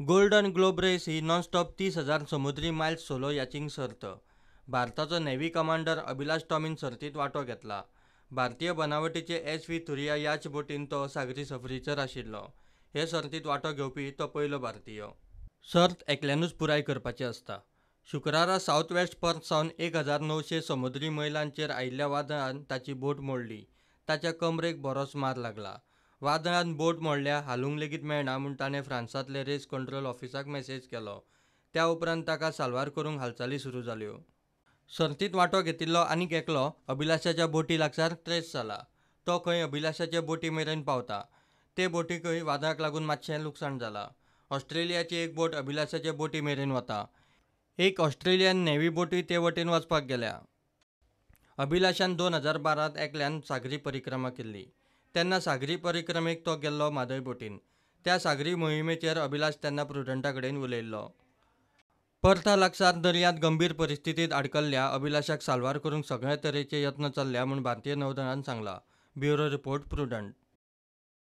Golden globe race ही non-stop 30,000 समुद्री Miles solo yachting सर्त. भारताचो नेव्ही कमांडर अभिलाष टॉमीन सर्तींत वांटो घेतला. भारतीय बनावटीचे एस व्ही थुरिया याच बोटीन तो सागरी सफरीचेर आशिल्लो. हे सर्तींत वांटो घेवपी तो पयलो भारतीय. सर्त एकल्यानूच पुराय करपाची आसता. शुक्रारा सावथ वेस्ट पर्थ सावन 1900 समुद्री मैलांचेर आयिल्ल्या वादळान ताची बोट मोडली. ताच्या कमरेक बरोच मार लागला. वादळान बोट मोडल्या, हालूंक लेगीत मेळना म्हूण ताणें फ्रांसांतले रेस कंट्रोल ऑफिसाक मॅसेज केलो. त्या उपरांत ताका साल्वार करूंक हालचाली सुरू जाल्यो. सर्तींत वांटो घेतिल्लो आनीक एकलो अभिलाषाच्या बोटी लागसार ट्रेस जाला. तो खंय अभिलाषाचे बोटी मेरेन पावता. ते बोटीकय वादळाक लागून मात्शें लुकसाण जालां. ऑस्ट्रेलियाची एक बोट अभिलाषाचे बोटी मेरेन वता. एक ऑस्ट्रेलियन नेव्ही बोटूय ते वटेन वचपाक गेल्या. अभिलाषान 2012 त एकल्यान सागरी परिक्रमा केल्ली. तेन्ना सागरी परिक्रमेक तो गेल्लो म्हादय बोटीन. त्या सागरी मोहिमेचेर अभिलाष तेन्ना प्रुडंटा कडेन उलयिल्लो. पर्था लागसार दर्यांत गंभीर परिस्थितींत आडकल्ल्या अभिलाषाक साल्वार करूंक सगळे तरेचे यत्न चल्ल्या म्हूण भारतीय नौदळान सांगलां. Bureau report, Prudent.